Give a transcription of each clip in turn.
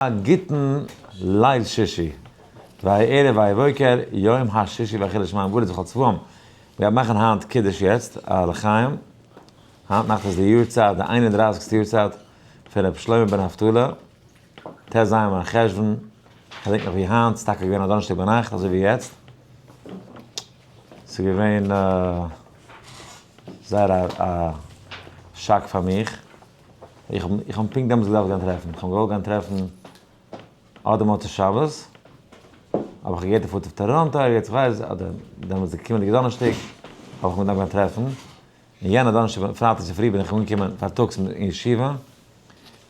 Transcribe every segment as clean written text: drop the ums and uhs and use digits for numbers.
א גוטן ליל שישי, ויהי ערב ויהי בוקר, יום השישי ויכולו שמים בארץ וכל צבאם. מ'גייט מאכן היינט קידוש יעצט, א לחיים. היינט נאכט איז די יארצייט, די איין און דרייסיגסטע יארצייט פון רבי שלמה בן נפתלי, ט ז מרחשוון, כ'געדענק נאך ווי היינט, ס'איז טאקע געווען א דאנערשטאג ביינאכט אזוי ווי יעצט. ס'איז געווען זייער א שאק פאר מיך. איך האב איך האב פונקט דעמאלטס געדארפט גיין טרעפן, איך האב געוואלט גיין טרעפן אדער מוצאי שבת, אבער איך האב געהערט ער פארט אויף טאראנטא ערגעץ, איך ווייס, אדער דעמאלטס די קומענדיגע דאנערשטאג האב איך אים געדארפט גיין טרעפן, און יענע דאנערשטאג פרייטאג צופרי בין איך אנגעקומען פארטאגס אין ישיבה,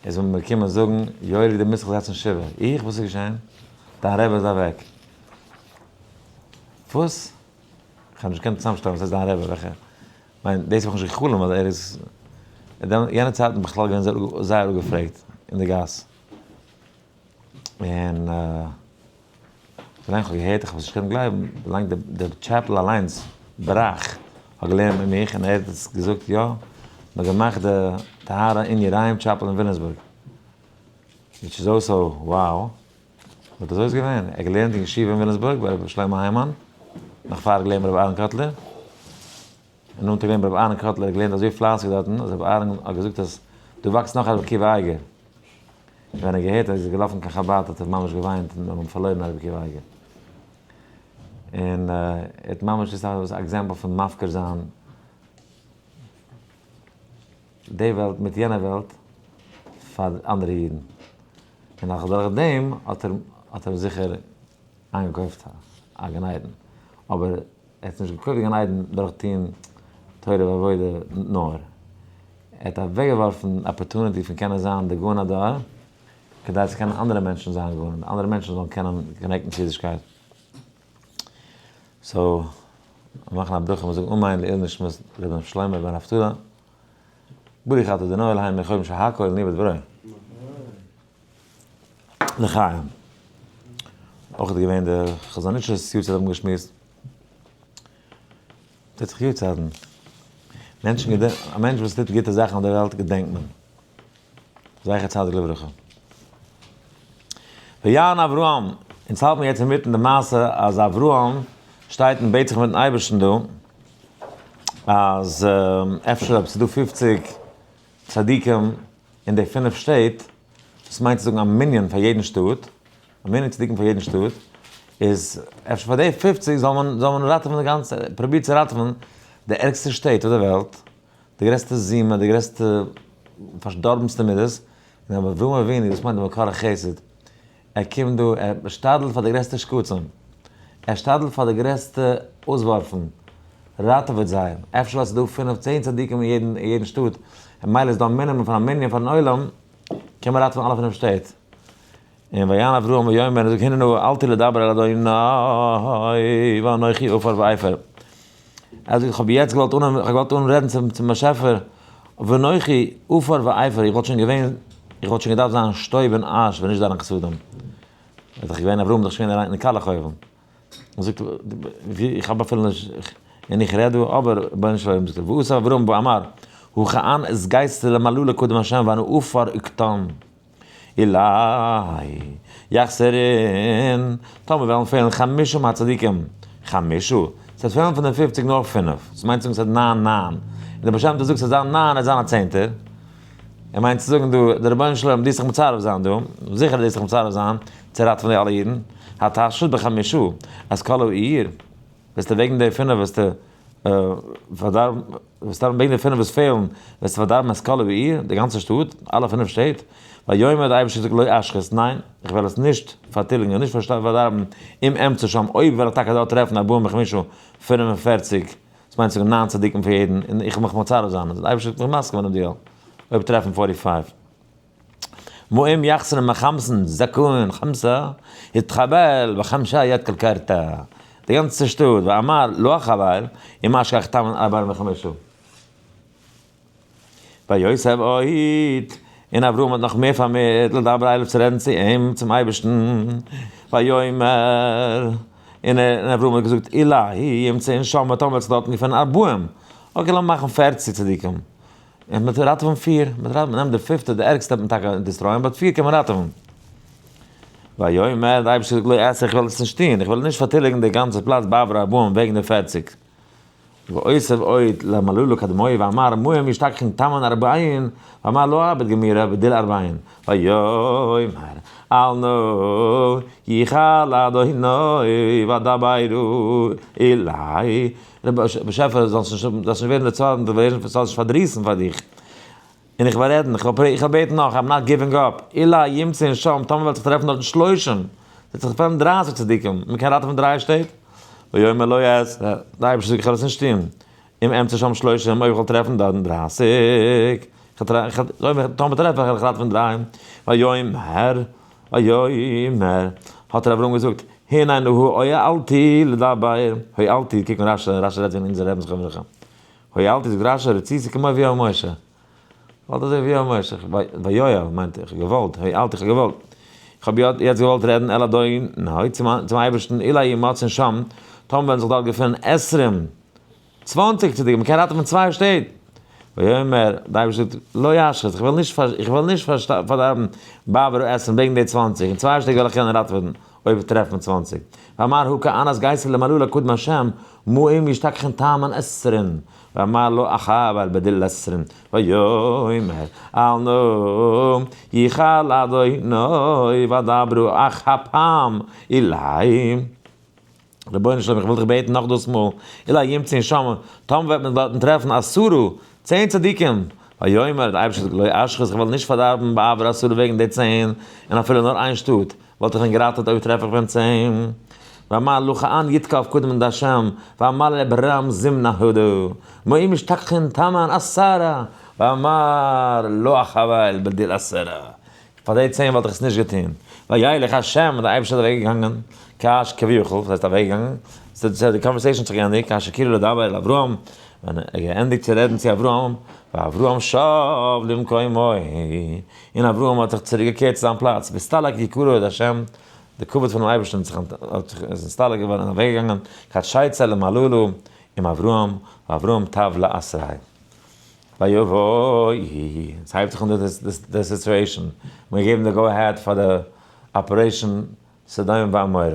איז מען מיר געקומען זאגן, יואלי דו מוזט זיך זעצן שבעה, איך? וואס איז געשען? דיין רבי איז אוועק. וואס? איך האב נישט געקענט צוזאמשטעלן וואס הייסט דיין רבי וועלכע? כ'מיין דאס האב איך נישט גע'חלומ'ט אז ער איז יענע צייטן בכלל געווען זייער אפגעפרעגט אין די גאס. און ווילאנג כ'האב געהערט, איך האב עס נישט געקענט גלייבן, ווילאנג די chaplain אליינס, בראך, האט געלערנט מיט מיך און ער האט עס געזאגט יא, מ'האט געמאכט די טהרה אין יראים chapel אין וויליאמסבורג. Which is also wow. But אזוי איז געווען, ער האט געלערנט אין ישיבה אין וויליאמסבורג ביי רבי שלמה היימאן, נאך פאר ער האט געלערנט ביי רבי אהרן קאטלער, און נאנט געווען ביי רבי אהרן קאטלער, ער האט געלערנט אזוי פלייסיג דארטן, אז רבי אהרן האט געזאגט אז דא וואקסט נאך א רבי עקיבא אייגער. און ווען ער האט געהערט אז ער איז געלאפן קיין חבד האט ער ממש געוויינט און האבן פארלוירן א רבי עקיבא אייגער. און ער האט ממש דאס איז א example פון מפקיר זיין די וועלט מיט יענע וועלט פאר אנדערע אידן. און אויך דורך דעם האט ער האט ער זיכער איינגעקויפט א גן עדן, אבער ער האט נישט געקויפט די גן עדן דורך טון תורה ועבודה נאר ער האט אוועקגעווארפן opportunity פון קענען זיין די גאון הדור כדי צו קענען אנדערע מענטשן זיין גאון, אנדערע מענטשן זאלן קענען connect ן צו אידישקייט. So, מיר מאכן א ברכה, מיר זאגן אמן לעילוי נשמת רבי שלמה בן נפתלי, ברוך אתה אדוני אלהינו מלך העולם שהכל נהיה בדברו. לחיים. אויך איז געווען די חזון איש'ס יארצייט האבן געשמועסט. טוט זיך יארצייטן. מענטשן געדענקען, א מענטש וואס טוט גוטע זאכן אויף דער וועלט געדענקט מען. זכר צדיק לברכה. ויען אברהם, אונז האלט מיר יעצט אינמיטן די מעשה אז אברהם שטייט און בעט זיך מיטן אייבערשטן דא, אז אפשר אויב ס'איז דא פופציג צדיקים אין די פינף שטעט, דאס מיינט צו זאגן א מנין פאר יעדן שטאט, א מנין צדיקים פאר יעדן שטאט, איז אפשר פאר די פופציג זאל מען זאל מען ראטעווען די גאנצע, פרובירט צו ראטעווען די ערגסטע שטעט אויף די וועלט, די גרעסטע זימה, די גרעסטע פארדארבנסטע מידות, און אברהם אבינו, דאס מיינט די מקור החסד, ער קומט דא, ער שתדל'ט פאר די גרעסטע שקצים, ער שתדל'ט פאר די גרעסטע אויסווארפן, ראטעוועט זיי, אפשר ווייל ס'איז דא פינף צען צדיקים אין יעדן שטאט, ממילא איז דא א מינימום פון א מנין פארן עולם, קען מען ראטעווען אלע פינף שטעט. און ויען אברהם ויאמר, ער זאגט הנה נא עלתי לדבר אל אדוני ואנכי עפר ואפר. ער זאגט איך האב יעצט געוואלט אנהויבן, איך האב געוואלט אנרעדן צום צום באשעפער, ואנכי עפר ואפר, איך וואלט שוין געווען, איך וואלט שוין געדארפט זיין שטויב און אש ווען נישט דיינע חסדים. איז דאך געווען אברהם איז דאך שוין אריין אין קאלעך אויוון. ער זאגט, איך האב אפילו נישט, און איך רעד דא, אבער רבונו של עולם זאגט ער, ועשה אברהם ואמר, הכען את גייסט למלא לקדם השם ואנא עפר וכתם. אולי יחסרון, טאמער וועלן פעלן חמשה מהצדיקים, חמשה, ס'וועט פעלן פון די פופציג נאר פינף, דאס מיינט צו זאגן ס'וועט ניין ניין, און דער בעל שם טוב זאגט ס'וועט זיין ניין, ער וועט זיין א צענטער, ער מיינט צו זאגן דא, דער רבונו של עולם דו וועסט זיך מצרף זיין דא, זיכער דו וועסט זיך מצרף זיין צו ראטעווען די אלע אידן, התשת בחמשה, אז כל העיר, וועסטו וועגן די פינף וועסטו פארדארבן, וועסטו וועגן די פינף וואס פעלן, וועסטו פארדארבן את כל העיר, די גאנצע שטאט, אלע פינף שטעט, ויאמר דער אייבערשטער זאגט לא אשחית, ניין, איך וועל עס נישט פארטיליגן און נישט פארדארבן, אם אמצא שם, אויב וועל איך טאקע דארט טרעפן ארבעים וחמישה, פינף און פערציג, דאס מיינט זאגן ניין צדיקים פאר יעדן, און איך וועל מיך מצרף זיין, דער אייבערשטער זאגט מיך מסכים מיט דעם deal, אויב טרעפן forty five. ואם יחסרון מחמסן זכאין חמסה, יתחבל בחמשה יד כלכרתה, די גאנצע שטאט, ואמר לא אחבל, אם אשכח תמן ארבעים וחמשה. ויוסף עוד, און אברהם האט נאך מער פארמערט, לדבר אליו צו רעדן צו אים, צום אייבערשטן, ויאמר, און אברהם האט געזאגט, אולי ימצאון שם, טאמער וועט זיך דארטן געפינען ארבעים, okay לאמיר מאכן פערציג צדיקים, און מ'וועט ראטעווען פיר, מ'וועט ראטעווען, מ'נעמט די פיפטע, די ערגסטע וועט מען טאקע destroy ען, but פיר קען מען ראטעווען. ויאמר, דער אייבערשטער זאגט לא אעשה, איך וועל עס נישט טון, איך וועל נישט פארטיליגן די גאנצע פלאץ בעבור ארבעים וועגן די 40. ואוסף עוד למלולו קדמוי ואמר מוהם ישתכחן תמן ארבעין ואמר לא אבד גמירה בדיל ארבעין ויאמר אל נא יכל אדוני ודברו אלי באשעפער זאלסט נישט זאלסט נישט ווערן דערצארנט און ווערן זאלסט נישט פארדריסן פאר דיך און איך וועל רעדן איך וועל בעטן נאך I'm not giving up אולי ימצא שם טאמער וועט זיך טרעפן דארטן שלושים וועט זיך טרעפן 30 צדיקים מען קען ראטעווען דריי שטעט ויאמר לא אעשה, דער אייבערשטער זאגט איך וועל עס נישט טון, אם אמצא שם שלושים, אויב איך וועל טרעפן דארטן 30, טאמער טרעף איך וועל איך ראטעווען דריי, ויאמר, ויאמר, האט ר' אברהם געזאגט, הנה נא הואלתי לדבר, הואלתי, קוק אין רשי, רשי רעדט וועגן אונזער רבי'ן זכרונו לברכה, הואלתי זאגט רשי, רציתי כמו ויואל משה, געוואלט אזוי ווי ויואל משה, ויואל מיינט איך האב געוואלט, הואלתי איך האב געוואלט, איך האב יעצט געוואלט רעדן אל אדוני, צום אייבערשטן, אולי ימצאון שם, טאמער וועלן זיך דארט געפינען עשרים, 20 צדיקים, מען קען ראטעווען צוויי שטעט. ויאמר, דער אייבערשטער זאגט, לא אשחית, איך וועל נישט, איך וועל נישט פארדארבן בעבור עשרים וועגן די 20, און צוויי שטעט וועל איך קענען ראטעווען אויב טרעפט מען 20. ואמר הא כאנת גייסר למלולא קדם השם, מה אם ישתכחן תמן עשרין, ואמר לא אחבל בדיל עשרין, ויאמר אל נא יכל אדוני ודברו אך הפעם אלי. רבונו של עולם, איך וויל דיך בעטן נאך דאס מאל, אולי ימצאון שם, טאמער וועט מען דארטן טרעפן עשרה, 10 צדיקים. ויאמר, דער אייבערשטער זאגט, לא אשחית, איך וועל נישט פארדארבן בעבור עשרה וועגן די 10, און אפילו נאר איין שטאט, וואלט איך ווען געראטעוועט אויב טרעף איך ווען 10. ואמר לכאן יתקף קודם אין השם, ואמר לאברהם זימנה הודו, מה אם ישתכחן תמן עשרה, ואמר לא אחבל בדיל עשרה. פאר די 10 וואלט איך עס נישט געטון. וילך השם, דער אייבערשטער איז אוועקגעגאנגען, כאשר כביכול, דאס הייסט אוועקגעגאנגען, ס'איז די conversation האט זיך געענדיגט, כאשר כאילו לדבר אל אברהם, ווען ער האט געענדיגט צו רעדן צו אברהם, ואברהם שב למקומו, און אברהם האט זיך צוריק געקערט צו זיין פלאץ, והסתלק יקרו את השם, די כבוד פונעם אייבערשטן האט זיך איז נסתלק געווארן און אוועקגעגאנגען, כד שיצא למללא עם אברהם, ואברהם טב לאתריה. ויבואו, עס הייבט זיך אן די situation, מיר געבן די go ahead פאר די operation סדום ועמורה.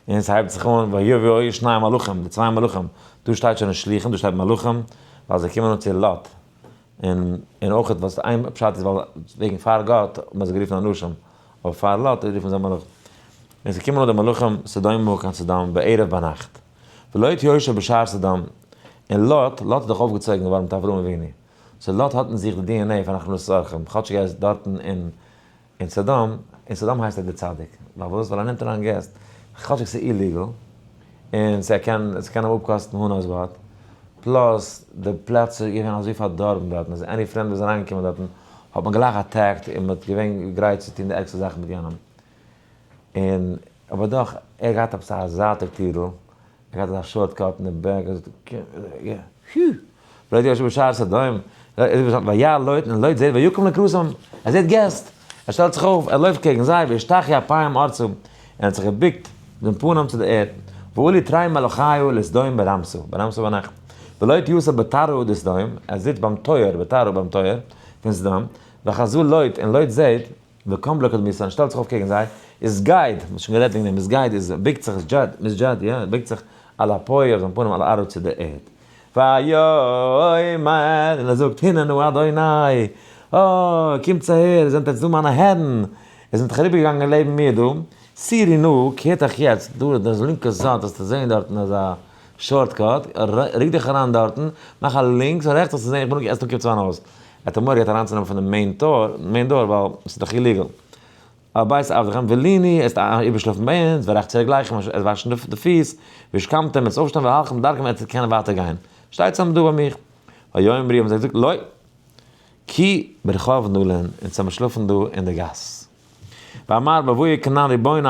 און עס הייבט זיך אן, ויבואו שני מלאכים, די צוויי מלאכים, דא שטייט שוין נישט שליחים, דא שטייט מלאכים, ווייל זיי קומען אן צו לוט. און און אויך וואס איין פשט איז ווייל וועגן פאר גאט האט מען זיי גערופן אנשים, אבער פאר לוט רופן זיי מלאכים. און זיי קומען אן די מלאכים סדומה קיין סדום בערב ביינאכט. ולוט יושב בשער סדום, און לוט, לוט איז דאך אויפגעצויגן געווארן מיט אברהם אבינו, so לוט האט אין זיך די DNA פון הכנסת אורחים, כאטשיג ער איז דארטן אין אין סדום, אין סדום הייסט ער דער צדיק, פארוואס? ווייל ער נעמט אריין געסט, כאטשיג ס'איז illegal, און ס'קען ס'קען אים אפקאסטן who knows what, plus די פלאץ איז געווען אזוי פארדארבן דארטן, אז any פרעמדער איז אריינגעקומען דארטן האט מען גלייך attacked און מ'האט געווען גרייט צו טון די ערגסטע זאכן מיט יענעם. און אבער דאך, ער האט געהאט עפעס א זייטיג טירל, ער האט געהאט אזא shortcut אין די back, ער זאגט, פיו! ולוט יושב בשער סדום, וירא לוט, און לוט זעט ויקם לקראתם, ער זעט געסט, ער שטעלט זיך אויף, ער לויפט קעגן זיי, וישתחו אפים ארצה, און ער האט זיך געבוקט דעם פנים צו די ערד, ועלו תרי מלכיא לסדום ברמתא, ברמתא ביינאכט, ולוט יתיב בתרעא דסדום, ער זיצט ביים טויער, בתרעא ביים טויער פון סדום, וחזא לוט, און לוט זעט, וקם לקדמותן, שטעלט זיך אויף קעגן זיי, וסגיד, מ'האט שוין גערעדט וועגן דעם, וסגיד איז בוקט זיך, סג'ד, מסג'ד, יא, בוקט זיך על אפו אויף זיין פנים, אל ארעא צו דער ערד. ויאמר, און ער זאגט, הנה נא אדוני, אה, קומטס אהער, איר זענט יעצט דא מיינע הערן, איר זענט דאך אריבערגעגאנגען לעבן מיר דא, סורו נא, קערט אייך יעצט, דא איז די לינקע זייט, וועסטו זען דארטן אזא shortcut, רוק דיך אריין דארטן, מאך א לינקס און רעכטס וועסטו זען, איך בין אנגעקומען צו מיין הויז. ער האט מורא געהאט אריינצונעמען פון די main טור, main door, ווייל עס איז דאך illegal. אל בית עבדכם ולינו, עס איבערשלאפן ביי אונז, ורחצו רגליכם, עס וואשן די פיס, ושכמתם, עס אויפשטיין והלכתם דרכם, עס קענען ווייטער גיין. שטייט צוזאם דא ביי מיך. ויאמרו האבן זיי געזאגט, לא, כי ברחוב נלין, אונז האבן שלאפן דא אין די גאס. ואמר בבואי כנען ריבוני,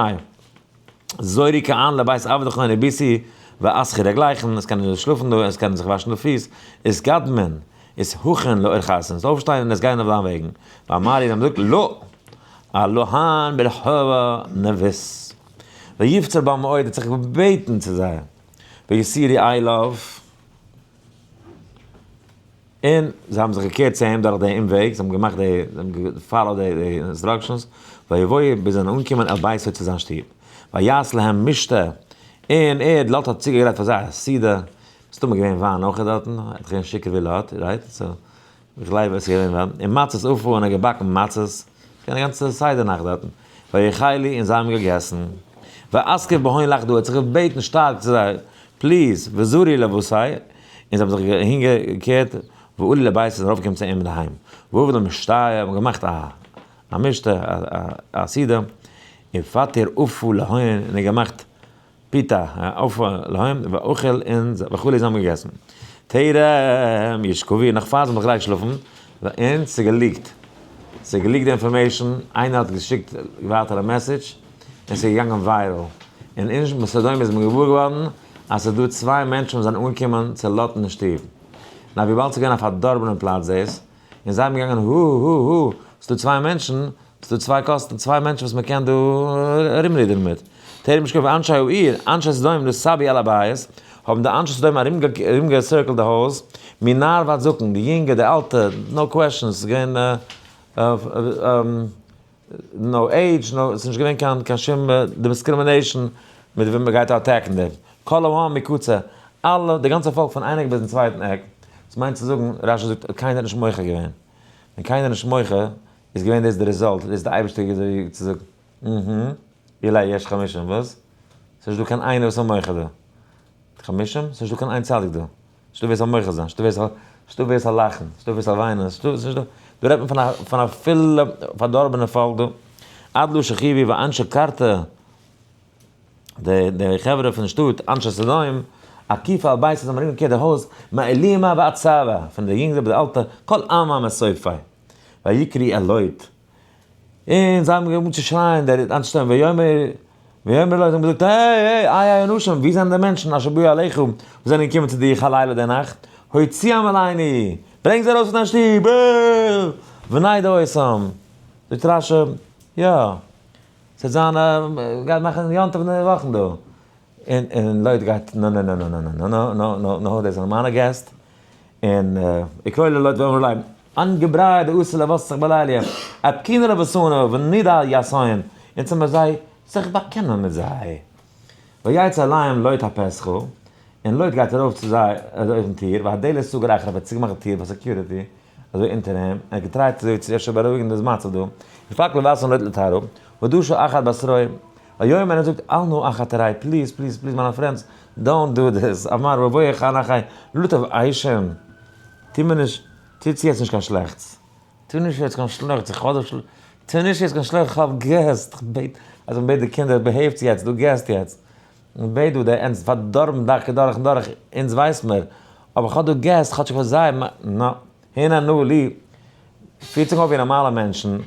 זורו כען לבית עבדכם וביתי, ואסחי רגליכם, עס קענען שלאפן דא, עס קענען זיך וואשן די פיס, עס גדמין, עס הוכן לאורחתן, עס אויפשטיין און עס גיין אויף דיין וועגן. ואמר איר האבן געזאגט, לא, אלהן ברחבה נבית. ויפצר בם מאוד, האט זיך געבעטן צו זיי. ויסירי אליו. און זיי האבן זיך געקערט צו אים דורך די אומוועג, זיי האבן געמאכט די, זיי האבן גע follow די די instructions, ויבואו ביז זיי זענען אנגעקומען אל ביתו צו זיין שטוב, ויעש להם משתה, און ער, לוט האט צוגעגרייט פאר זיי א סעודה, מסתמא געווען וויין אויך דארטן, ער האט געווען שיכור ווי לוט, right? So, איך גלייב עס איז געווען וויין, און מצות אפה און ער האט געבאקן מצות, געווען א גאנצע סדר נאכט דארטן, ויאכלו און זיי האבן געגעסן, ויתכף בהון לך דא, ער האט זיך געבעטן שטארק צו זיי, please, וזרי לבסי, און זיי האבן זיך אהינגעקערט, ועלו לבית און ארויפגעקומען צו אים אינדערהיים, ועבדו משתה, האבן געמאכט א א משתה, א סעודה, ופטר אפה להון, און ער געמאכט פיתה, אפה להון, ואכל און וכו' זיי האבן געגעסן. טרם ישכבו, נאך פאר זיי האבן זיך געלייגט שלאפן, און ס'איז גע leaked, ס'איז גע leaked די information, איינער האט געשיקט ווייטער א message, און ס'איז געגאנגען viral, און אין סדום איז מען געוואר געווארן אז ס'איז דא צוויי מענטשן וואס זענען אנגעקומען צו לוט'ן אין שטוב. נאר וויבאלד ס'איז געווען א פארדארבענע פלאץ דאס, און זיי האבן געגאנגען הו הו הו, ס'איז דא צוויי מענטשן, ס'איז דא צוויי קאסטן, צוויי מענטשן וואס מ'קען דא ארומרודערן מיט. טרם ישכבו אנשי העיר, אנשי סדום נסבו על הבית, האבן די אנשי סדום ארומגע circle ט די הויז, מנער ועד זקן, די יונגע, די אלטע, no questions, ס'איז געווען no age, no, ס'איז נישט געווען קיין קיין שום discrimination מיט וועם מ'גייט attack ן דעם. כל העם מקצה, אלע, די גאנצע פאלק פון איין עק ביזן צווייטן עק, דאס מיינט צו זאגן, רשי זאגט, קיינער האט נישט מוחה געווען. ווען קיינער איז נישט מוחה, איז געווען דאס די result, דאס איז די אייבערשטער געזאגט צו זאגן, אהה, אולי יש חמישים, וואס? ס'איז נישט דא קיין איינער וואס איז מוחה דא. חמישים? ס'איז נישט דא קיין איין צדיק דא. נישטא ווער ס'זאל מוחה זיין, נישטא ווער ס'זאל, נישטא ווער ס'זאל לאכן, נישטא ווער ס'זאל וויינען, נישטא, ס'נישט דא. דא רעדט מען פון א, פון א פולע פארדארבענע פאלק דא. עד לא שכיבי ואנשי קרתא, די, די חברה פון שטאט, אנשי סדום, הקיפו על בית זיי האבן ארומגעקערט די הויז, מאילימא ועד סבא, פון די יונגע ביז די אלטע, כל עמם מסופי. ויקראו אל לוט. און זיי האבן געהויבן צו שרייען דער אנשטעלן ויאמר ויאמר לוט האבן געזאגט היי היי איי אנשים ווי זענען די מענטשן אשר באו אליך וואס זענען געקומען צו דיך הלילה די נאכט הוציאם אלינו ברענג זיי ארויס פון דיין שטוב ונדעה אותם זאגט רשי יא ס'וועט זיין א גייט מאכן יום טוב אין די וואכן דא און און לוט גייט נא נא נא נא נא נא נא נא נא נא דאס זענען מיינע געסט און יקראו ללוט ואמרו להם אנגעברייט די אסור לבשר בלילה, אתקינא לבשרנו ונדע יסוין, אונז האמיר זיי זיך באקענען מיט זיי. ויצא אליהם לוט הפתחה, און לוט גייט ארויף צו זיי אזוי אויפן טיר, והדלת סגור אחריו, ער האט צוגעמאכט די טיר פאר security, אזוי אונטער אים, ער האט געטרייט אזוי צו אפשר בארואיגן דאס מצב דא, ופק לבשר לוט לתרא, ודשא אחר בשרו, ויאמר ער זאגט אל נא אחי תרעי, please please please מיינע friends, don't do this, אמר בבואך אן אחי, לטב אשם, טו מיר נישט, טוט צו יעצט נישט קיין שלעכטס. טו נישט יעצט קיין שלעכטס, איך האב דאך, טו נישט יעצט קיין שלעכטס, איך האב געסט, איך בעט, אז איך בעט די קינדער behave ט יעצט, דא געסט יעצט, איך בעט דא, די ענדס פארדארבן דאך דורך און דורך, אונז ווייס מיר, אבער איך האב דא געסט, כאטשיג פאר זיי, נא, הנה נא לי, פירט זיך אויף ווי נארמאלע מענטשן,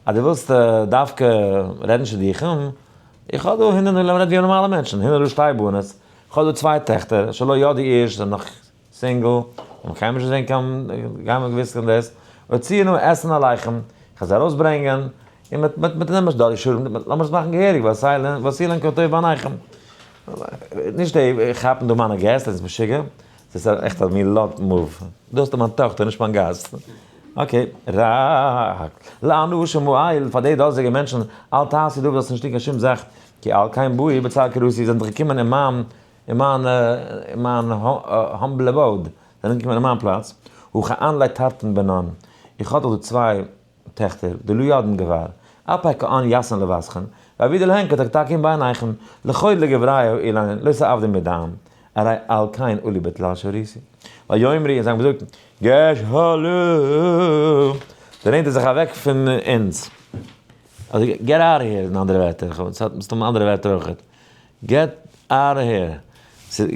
אז דו ווילסט דווקא רעדן שידוכים, איך האב דא הנה נא לי, לאמיר רעדן ווי נארמאלע מענטשן, הנה דא שתי בנות, איך האב דא צוויי טעכטער, שלא ידעו איש, זענען נאך single, האבן קיינמאל נישט געזען קיין קיינמאל געוואוסט פון דאס, הוציאן נא אתהן אליכם, איך וועל זיי ארויסברענגען, און מיט מיט מיט נעמען דארי שרים, לאמיר עס מאכן געהעריג, ועשו להם כטוב בעיניכם. נישט די כאפן דא מיינע געסט, דאס איז משוגע, דאס איז עכט א מין לוט move, דא האסטו מיין טאכטער נישט מיין גאסט. okay, רק לאנשים האלה, פאר די דאזיגע מענטשן, אל תעשו דבר, זאלסט נישט טון קיין שום זאך, כי על כן באו בצר קראתי, זיי זענען דאך געקומען אין מיין אין מיין אין מיין humble abode, זענען אנגעקומען אין מיין פלאץ, הא כאן לי תרתין בנן, איך האב דאך דא צוויי טעכטער, דלא ידען גבר, אפה כאן יתן לבתכן, ועבידו להן כתקתקין בעיניכן, לחוד לגבריו אילן, לא תעבדו מידם, הרי על כן עלו בטלל שוריתי. ויאמרו, און זיי האבן געזאגט, געש הלו, דערנענטער זיך אוועק פון אונז, אדער get out here אין אנדערע ווערטער, ס'האט מסתמא אנדערע ווערטער אויכעט. get out here.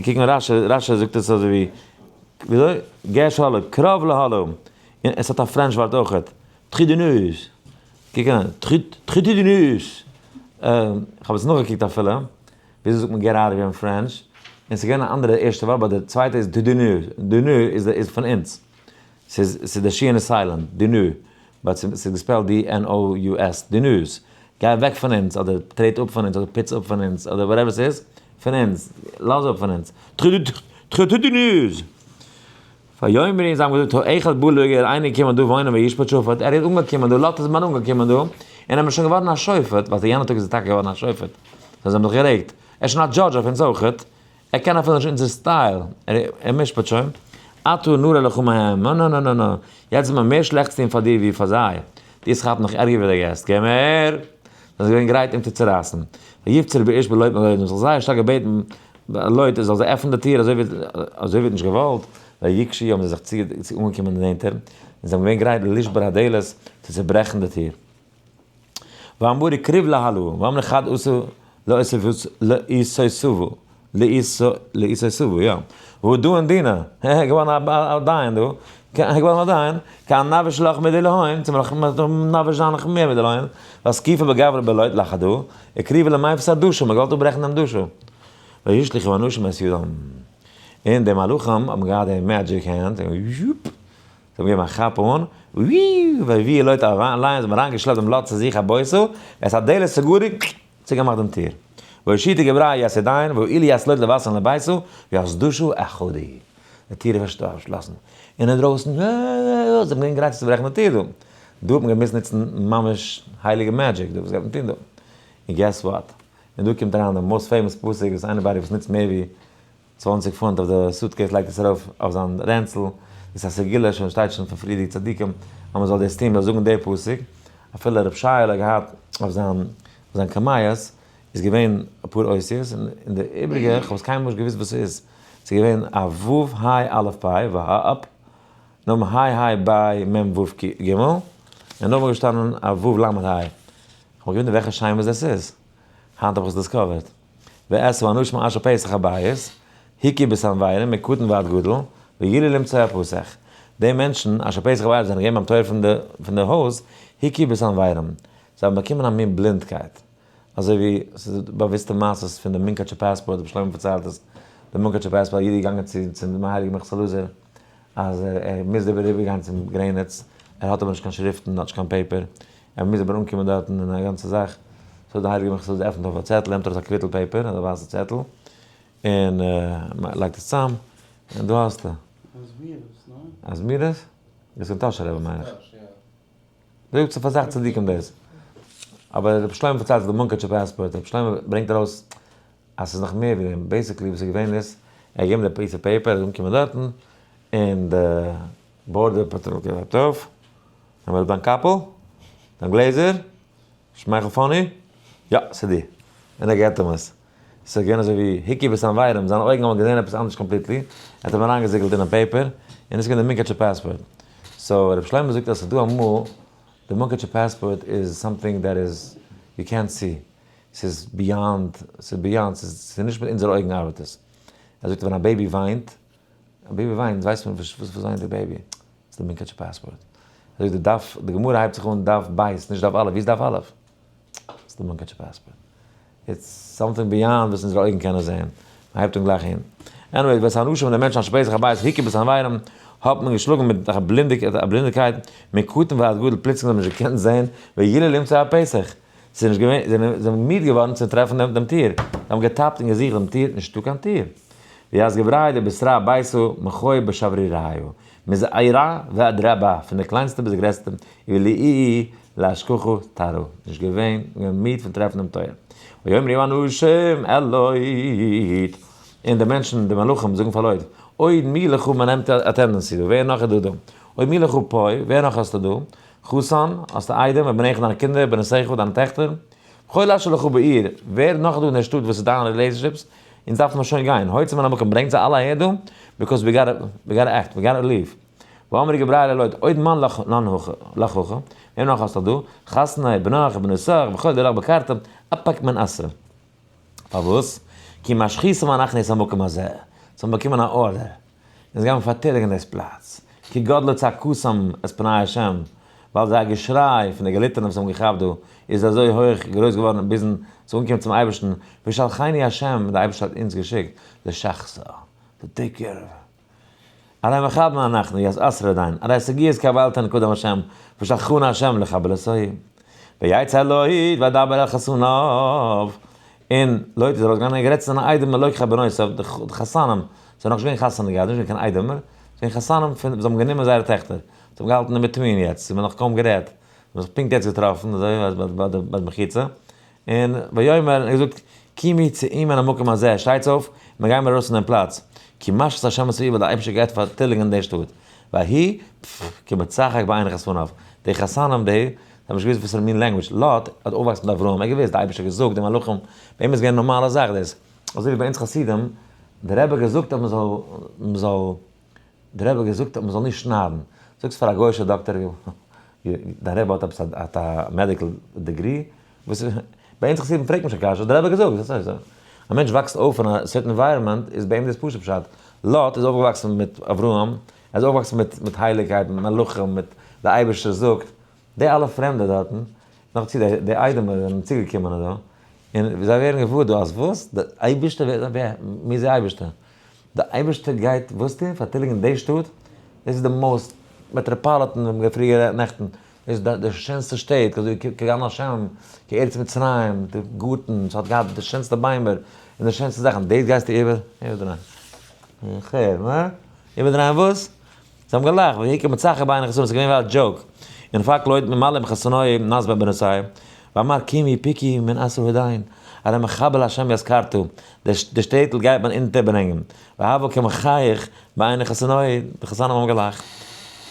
קוק נאר רשי, רשי זאגט עס אזוי ווי, וויאזוי? געש הלו, קרוב להלו. און עס האט א French ווארט אויכעט. trou de nous. קוק אן, trou de nous. כ'האב עס נאכגעקוקט אפילו. וויאזוי זאגט מען get out here אין French? און ס'איז געווען א אנדערע ערשטע ווארט, but די צווייטע איז de nous. de nous איז פון אונז. ס'איז ס'איז די שין איז silent, de nous, but ס'איז גע spell ט DNOUS, de nous, גיי אוועק פון אונז, אדער טרעט אפ פון אונז, אדער פוץ אפ פון אונז, אדער whatever ס'איז, פון אונז, לאז אפ פון אונז, trou de nous! ויאמרו, זיי האבן געזאגט, האחד בא לגור, איינער געקומען דא וואוינען וישפוט שפט, ער איז אנגעקומען דא, לוט איז מאן אנגעקומען דא, און ער איז שוין געווארן א שופט, ווייל יענע טאג איז ער טאקע געווארן א שופט, זיי האבן זיך גערעגט, ער איז שוין א judge אויף אונז אויכעט, ער קען אפילו נישט אונזער style, ער משפט שוין, עתה נרע לך מהם, נא נא נא נא נא, יעצט איז מען מער שלעכטס טון פאר דיר ווי פאר זיי, דו האסט כאפט נאך ערגער ווי די געסט, געב מער! זיי זענען געווען גרייט אים צו צורייסן. ויפצר באיש בלוט מלוט, זיי האבן זיך זייער שטארק געבעטן לוט ער זאל זיי עפענען די טיר אזוי ווי אזוי ווי ער האט נישט געוואלט, ויקשו האבן זיי זיך צו אנגעקומען נענטער, און זיי זענען געווען גרייט לשבור הדלת, צו צוברעכן די טיר. ואמרו קריב להלאה, ואמרו חד עשו לאיסוסובו, לאיסוסובו, יא. והוא דאין דינא, הע, געווארן א דיין דא, געווארן א דיין, קיין נבש לך מיט די להוין, צו נבש זיין נאך מער מיט די להוין, ואסקיפה בגברא בלויט לחדא, הקריבה למאפס הדשא, מען געוואלט אפברעכן דעם דשא. וישליכו אנשים את ידם. און די מלאכים האבן געהאט די magic hand, און יופ, זיי האבן געגעבן א כאפ אן, ווי, ויביאו לוט אליין, זיי האבן אריינגעשלעפט דעם לוט צו זיך הביתה, ואת הדלת סגרו, צוגעמאכט דעם טיר. והושיטו גברייא את ידיהן, והועילו את לוט לבתן לביתו, ויסדשו אחורי. די טיר איז פארשלאסן. און אינדרויסן, זיי האבן געווען גרייט צו צוברעכן די טיר דא. דא האט מען געמוזט נוצן ממש הייליגע magic דא, וואס גייט מען טון דא? און guess what? און דא קומט אריין די most famous פסוק וואס anybody וואס נוצט מער ווי 20 פונט אויף די suitcase לייגט עס ארויף אויף זיין רענצל, דאס איז א סגולה שוין שטייט שוין פון פריערדיגע צדיקים אז מען זאל דאס טון, מען זאל זאגן די פסוק, אפילו ר' שייעלע האט געהאט אויף זיין זיין קמיות איז געווען אפאר אותיות און די איבריגע איך האב עס קיינמאל נישט געוואוסט וואס ס'איז, ס'איז געווען א ו' היי א' פיי והא אפ, נאכדעם היי היי ביי מ ו' ג, און נאכדעם איז געשטאנען א ו' ל' היי, איך האב געוואונדערט וועלכע שמות דאס איז, היינט האב איך עס discovered. ועשו אנשים אשר פתח הבית, הכו בסנוורים מקטן ועד גדול, וילאו למצוא הפתח. די מענטשן, אשר פתח הבית, זענען געווען ביים טויער פון די הויז, הכו בסנוורים. זיי האבן באקומען א מין בלינדקייט. אזוי ווי ס'איז דא באוויסטע מעשות פון די מונקאטשער פאספארט, רבי שלמה פארציילט עס, די מונקאטשער פאספארט, א איד איז געגאנגען צו צום הייליגן מנחת אלעזר, אז ער מוז אריבער גיין צום גרעניץ, ער האט אבער נישט קיין שריפטן, האט נישט קיין paper, ער מוז אבער אנקומען דארטן און א גאנצע זאך, so די הייליגע מנחת אלעזר עפנט אויף א צעטל, נעמט ארויס א קוויטל paper, אזא ווייסע צעטל, און לייגט עס צאם, און דא האסטו. א זמירות, ניין? א זמירות? דאס איז פון טאהשער רבי מיין איך. זאגט זיך פאר זאך צדיקים דאס. אבער רבי שלמה פארציילט די מונקאטשער פאספארט, רבי שלמה ברענגט ארויס אז ס'איז נאך מער ווי דעם, basically וואס איז געווען איז, ער האט געגעבן די piece of paper, ער איז אנגעקומען דארטן, און די border patrol געהייבט אויף, נעם אראפ דיין קאפל, דיין גלעזער, שמייכל funny, יא, ס'איז דיר. און ער געבט אים עס. ס'איז געווען אזוי ווי הכו בסנוורים, זיינע אויגן האבן געזען עפעס אנדערש completely, ער האט אים אריינגעזיגלט אינעם paper, און דאס איז געווען די מונקאטשער פאספארט. so רבי שלמה זאגט אז ס'איז דא אמאל, די מונקאטשער פאספארט איז something that איז יו קענט סי, ס'איז beyond, ס'איז beyond, ס'איז נישט מיט אונזערע אויגן ארבעט עס. ער זאגט ווען א baby וויינט, א baby וויינט ווייסט מען וואס וואס וויינט די baby, ס'איז די מונקאטשער פאספארט. ער זאגט די דף, די גמרא הייבט זיך אן דף בית, נישט דף א', ווי איז דף א'? ס'איז די מונקאטשער פאספארט. it's something beyond וואס אונזערע אויגן קענען זען. מ'הייבט אן גלייך אהין. anyway, ואת האנשים די מענטשן אשר פתח הבית הכו בסנוורים, האט מען געשלאגן מיט א בלינדיגקייט, מקטן ועד גדול, פלוצלינג האט מען נישט געקענט זען, וילאו למצוא הפתח. ס'איז נישט געווען, זיי זענען מיד געווארן צו טרעפן דעם טיר. זיי האבן געטאפט און געזוכט דעם טיר, נישטא קיין טיר. ויעש גבראי דבשרה ביתו מחוי בשבריריו, מזעירא ועד רבה, פון די קלענסטע ביז די גרעסטע, ולאי להשכחו תרו, נישט געווען מיד פון טרעפן דעם טויער. ויאמרו האנשים אל לוט, און די מענטשן, די מלאכים, זאגן פאר לוט, עוד מי לך מען נעמט א tendency דא, ווער נאך איז דא דא? עוד מי לך פה, ווער נאך האסטו דא? חתן, האסטו איידעם, ובניך דיינע קינדער, ובנותיך דיינע טעכטער, וכל אשר לך בעיר, ווער נאך איז דא אין דער שטאט וואס איז דיינע relationships, אונז דארפן מיר שוין גיין, הוצא מן המקום, ברענגט זיי אלע אהער דא, because we gotta, we gotta act, we gotta leave. ואמרי גבראי ללוט, עוד מאן לך לן לך הכא, וועם נאך האסטו דא? חתני, בנך, בנותיך, וכל דלך בקרתא, אפק מן אסרא. פארוואס? כי משחיתים אנחנו את המקום הזה. זיי האבן באקומען א order. אונז גיימיר פארטיליגן דאס פלאץ. כי גדלה צעקתם את פני השם, ווייל זייער געשריי פון די געליטענע וואס האבן געכאפט דא, איז אזוי הויך גרויס געווארן ביזן ס'איז אנגעקומען צום אייבערשטן, ושלחני השם, דער אייבערשטער האט אונז געשיקט, לשחתה, to take care of. הרי מכוון אנחנו, יז אסרה דיין, הרי סוגיות קבלתן קודם השם, ושלחנו השם לחבלתו. ויצא לוט וידבר אל חתניו, און לוט איז ארויסגעגאנגען און גערעדט צו זיינע איידעמער לוקחי בנותיו, די חתנים, זיי האבן נאכנישט געווען חתונה געהאט, נישט געווען קיין איידעמער, ס'געווען חתנים פון, זיי האבן גענומען זייערע טעכטער, זיי האבן געהאלטן אין between יעצט, ס'איז מיר נאך קוים גערעדט, מ'האט זיך פונקט יעצט געטראפן, אזוי ביי די מחיצה, און ויאמר, ער האט געזאגט, קומי צאי מן המקום הזה, שטייטס אויף, מיר גיימיר ארויס פון דעם פלאץ, כי משחית השם את העיר ווייל דער אייבערשטער גייט פארטיליגן די שטאט, ויהי, פפפ, כמצחק בעיני חתניו, די חתנים די, זיי האבן נישט געוואוסט וואסערע מין language, לוט האט אויפגעוואקסן מיט אברהם, ער האט געוואוסט, די אייבערשטער האט געזאגט, די מלאכים, ביי אים איז געווען נארמאלע זאך דאס, אזוי ווי ביי אונז חסידים, דער רבי האט געזאגט אז מען זאל, מען זאל, דער רבי האט געזאגט אז מען זאל נישט שניידן, זאגסט פאר א גוי'אישע דאקטער, דיין רבי האט עפעס האט א medical degree? וואס איז, ביי אונז חסידים פרעגט מען נישט קיין קשיות, דער רבי האט געזאגט, דאס איז א מענטש וואקסט אויף אין א certain environment איז ביי אים דאס פשוט פשט, לוט איז אויפגעוואקסן מיט אברהם, ער איז אויפגעוואקסן מיט מיט הייליגקייט, מיט מלאכים, מיט די אייבערשטער זאגט, די אלע פרעמדע דארטן, נאכדערצו די די איידעמער זענען צוגעקומען דא, און זיי ווערן געוואר דא אז וואס? די אייבערשטער ווערט, ווער? מיר איז די אייבערשטער? די אייבערשטער גייט וואס טון? פארטיליגן די שטאט? דאס איז די most metropolitan, ווי מ'האט פריער גערעדט נעכטן, דאס איז די שענסטע שטעט, אזוי ווי כגן השם, כארץ מצרים, די גארטן, ס'האט געהאט די שענסטע ביימער, און די שענסטע זאכן, דאס גייסטו איבער? איבערדרייען. איך הער, הא? איבערדרייען וואס? זיי האבן געלאכט, ויהי כמצחק בעיני חתנו, ס'איז געווען ווי א joke. און פאק לויט ממלא עם חתנו נסבה בנושאי, ואמר קומי פקי מן עשו הדיין, הרי מחבל השם יזכרתו, די שטעטל גייט מען אונטערברענגען, והבה כמחייך בעיני חתנו, די חתנים האבן געלאכט.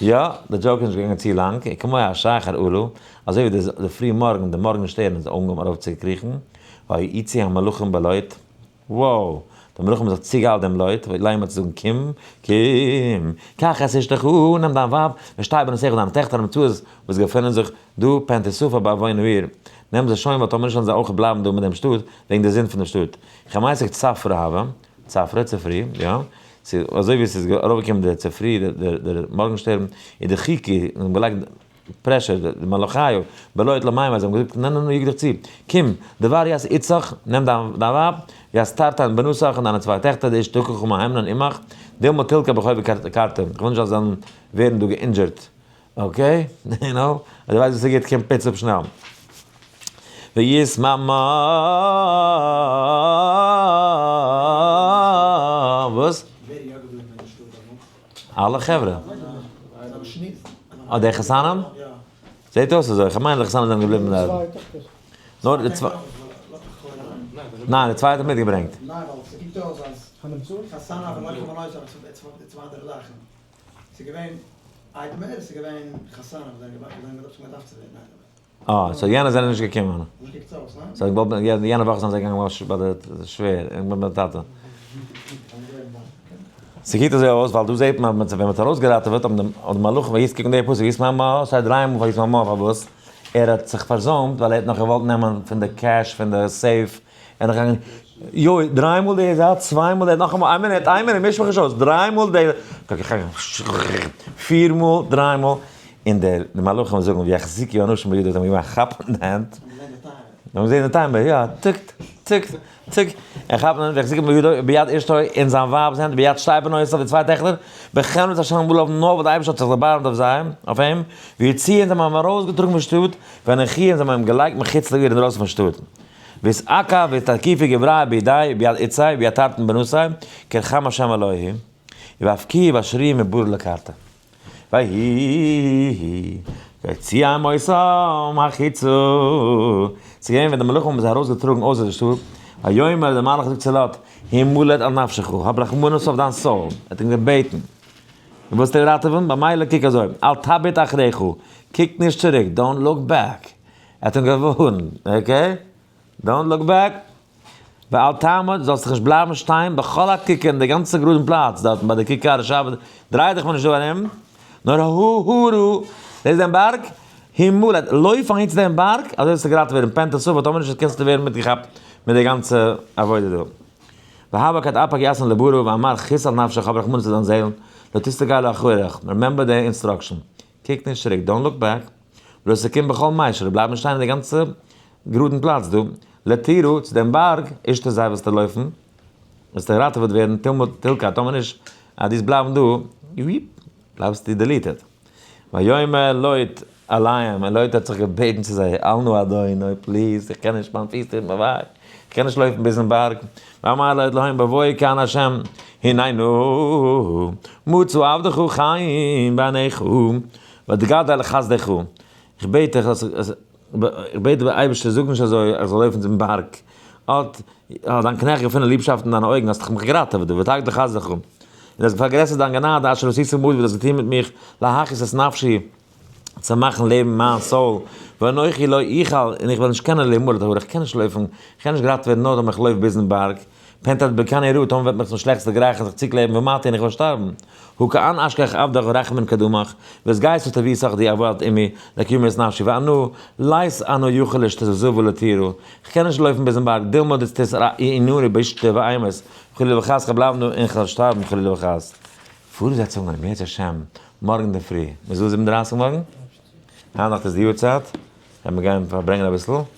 יא, די joke איז נישט געגאנגען צו לאנג, וכמו השחר עלה, אזוי ווי די פרי מארגן, די מארגן שטערן איז אנגעהויבן ארויפצוקריכן, ויאיצו המלאכים בלוט, וואו! די מלאכים האבן זיך צוגעאיילט דעם לוט, לאמר צו זאגן, קום, קום, קח את אשתך, נעם דיין ווייב, ושתי בנותיך דיינע טעכטער המצויות וואס געפינען זיך דא, פן תספה בעוון העיר, נעם זיי שוין, ווייל טאמער נישט וועלן זיי אויך בלייבן דא מיט דעם שטאט, וועגן די זינד פון דעם שטאט. כמעשה צפרא הוה, צפרא, צופרי, יא, ס'איז אזוי ווי ס'איז ארויפגעקומען דער צופרי, דער מארגנשטערן, און די חיקי, און האבן געלייגט pressure, די מלאכיו, בלוט למים, אז זיי האבן געזאגט, ניין ניין ניין, יאג דיך צו, קום, דבר יעש איצך, נעם דיין ווייב, ויעש תרתן בנוסח, און דיינע צוויי טעכטער, די אשתכחו מהימנן עמך, דילמא תלקה בחובי קרתא, איך וויל נישט אז זיי זאלן ווערן דא גע injured, okay? יו נאו, אז דו ווייסט וואס ס'גוט, קום פיץ אפ שנעל. וישמע וואס? ווער איז יא געבליבן אין די שטאט דעמאלטס? אלע חברה. אה, די חתנים? זעט אויס אזוי, כ'מיין די חתנים זענען געבליבן דארט. נאר די צוויי. ניין, די צוויי האט ער מיטגעברענגט. אה, so יענע זענען נישט געקומען. זיי האבן געוואלט, יענע וואך זענען זיי געגאנגען ממש ביי די שווער און ביי די טאטע. ס'קוקט אזוי אויס ווייל דא זעט מען אז ווען מ'האט ארויסגעראטעוועט האבן די מלאכים ויסט קוקן די פסוק וישמע מה, שטייט דריי מאל וישמע מה פארוואס? ער האט זיך פארזוימט ווייל ער האט נאך געוואלט נעמען פון די cash פון די safe, ער נאך געגאנגען יוי דריי מאל די זייט צוויי מאל די נאכאמאל איין מינוט איין מינוט מיש מיך נישט אויס דריי מאל די פיר מאל דריי מאל און די מלאכים זאגן ויחזיקו אנשים בידו זיי האבן געמאכט כאפן די הענט זיי האבן געזען די timer יא טוק טוק טוק ער כאפט די הענט ויחזיקו בידו ביד אשתו אין זיין ווייב'ס הענט ביד שתי בנותיו די צוויי טעכטער בחמלת השם עליו נאר ווייל די אייבערשטער האט זיך דערבארעמט אויף זיי אויף אים ויוציאום זיי האבן אים ארויסגעטראגן פון שטאט ויניחוהו זיי האבן אים געלייגט מחוץ לעיר אינדרויסן פון שטאט. ויזעקה ויתקיפי גבראי בידי וביד איצי וביד תרתן בנוסי כרחם השם אלוהי ואבקי ואשרי מבור לקרתא. ויהי ויציע מויסם החיצו ס'איז געווען ווען די מלאכים האבן זיי ארויסגעטראגן אויסער די שטאט, ויאמר דער מלאך זאגט צו לוט, המלט על נפשך, האב רחמנות אויף דיין soul, ער האט אים געבעטן, דו ווילסט אים ראטעווען, במילא קוק אזוי, אל תביט אחריך, קוק נישט צוריק, don't look back, ער האט אים געווארנט, okay? Don't look back, ואל תעמוד, זאלסט דיך נישט בלייבן שטיין, בכל הכיכר, אין די גאנצע גראדן פלאץ, דארטן ביי די כיכר השבת, דריי דיך מיר נישט דא ארום, נאר ההרה, דאס איז דעם בארג, המלט, לויף אהין צו דעם בארג, אזוי וועסטו געראטעוועט ווערן, פן תספה, טאמער נישט קענסטו ווערן מיטגעכאפט מיט די גאנצע עבודה דא. והבה כד אפק יתנא לברא, ואמר חוס על נפשך, האב רחמנות אויף דיין זעהל, לא תסתכל לאחוריך, remember די instruction, קוק נישט צוריק, don't look back, ולא תקום בכל מישרא, בלייב נישט שטיין אין די גאנצע גראדן פלאץ דא, לטירו, צו דעם בארג, אשתו זיי וועסטו לויפן, וועסטו געראטעוועט ווערן, תלמוד תלקה, טאמער נישט, אז דו וועסט בלייבן דא, יופ, בלייבסטו deleted. ויאמר לוט. אליהם, און לוט האט זיך געבעטן צו זיי, אל נא אדון, אוי please, איך קען נישט, מיין פיס טוט מיר וויי, איך קען נישט לויפן ביזן בארג. ואמר לוט להם בבואי כאן השם, הננו מצא עבדך חן בעיניך, ותגדל חסדך. איך בעט דיך, איך בעט דער אייבערשטער זאג נישט אזוי איך זאל לויפן צום בארג, האט דיין קנעכט געפונען ליבשאפט אין דיינע אויגן, האסט דאך מיך געראטעוועט, ותגדל חסדך, און האסט פארגרעסערט דיין גענאדע אשר עשית עמדי וואס דו האסט געטון מיט מיך, להחיות את נפשי, צו מאכן לעבן מיין soul, ואנכי לא אוכל, און איך וועל נישט קענען להמלט ההר, איך קען נישט לויפן, איך קען נישט געראטעוועט ווערן נאר אויב איך לויף ביזן בארג, פן תדבקני רעה, טאמער וועט מיך צום שלעכטס דערגרייכן זיך צוקלעבן ומתי און איך וועל שטארבן. הא כאן אשכח עבדך רחמים קדמך, והתגייסו תביא סך די עבד עמי, לקיום את נפשי, ואנא, לית אנא יכול להשתזז ולתירו, איך קען נישט לויפן ביזן בארג, דילמא דתתראינוני בישתא ואימת, חלילה וחס כ'בלייב דא און כ'וועל שטארבן חלילה וחס. פארזעצונגען אם ירצה השם מארגן אינדערפרי, מ'איז דא 37 מארגן? היינט נאכט איז די יארצייט, וועט מען גיין פארברענגען אביסל.